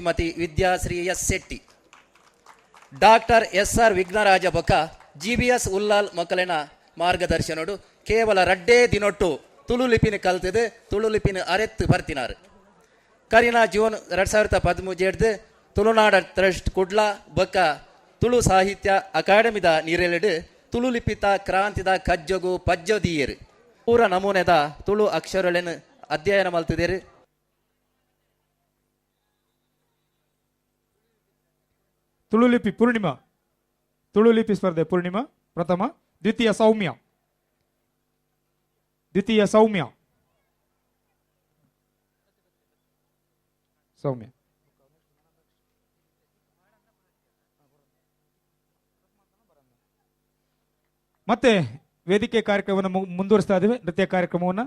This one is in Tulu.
Shrimati Vidyashree S Shetty. Doctor S R Vighnaraja ಬೊಕ್ಕ ಜಿಬಿಎಸ್ ಉಲ್ಲಾಲ್ ಮೊಕಲೆನ ಮಾರ್ಗದರ್ಶನಡು ಕೇವಲ ರಡ್ಡೇ ದಿನೊಟ್ಟು ತುಳು ಲಿಪಿನ ಕಲ್ತದು ತುಳು ಲಿಪಿನ ಅರೆತ್ತು ಬರ್ತಿನಾರು. ಕರಿನ ಜೂನ್ 2013ಡ್ದು ತುಳುನಾಡ ಟ್ರಸ್ಟ್ ಕುಡ್ಲ ಬೊಕ್ಕ ತುಳು ಸಾಹಿತ್ಯ ಅಕಾಡೆಮಿದ ನೀರೆಲೆಡ್ ತುಳು ಲಿಪಿತ ಕ್ರಾಂತಿದ ಕಜ್ಜೊಗು ಪಜ್ಜೊ ದೀಯೆರ್. ಪೂರ ನಮೂನೆದ ತುಳು ಅಕ್ಷರಲೆನ್ ಅಧ್ಯಯನ ಮಲ್ತಿದೆರ್. ತುಳುಲಿಪಿ ಪೂರ್ಣಿಮಾ, ತುಳುಲಿಪಿ ಸ್ಪರ್ಧೆ ಪೂರ್ಣಿಮಾ ಪ್ರಥಮ, ದ್ವಿತೀಯ ಸೌಮ್ಯ, ದ್ವಿತೀಯ ಸೌಮ್ಯ, ಸೌಮ್ಯ. ಮತ್ತೆ ವೇದಿಕೆ ಕಾರ್ಯಕ್ರಮವನ್ನು ಮುಂದುವರಿಸ್ತಾ ಇದ್ದೀವಿ, ನೃತ್ಯ ಕಾರ್ಯಕ್ರಮವನ್ನು.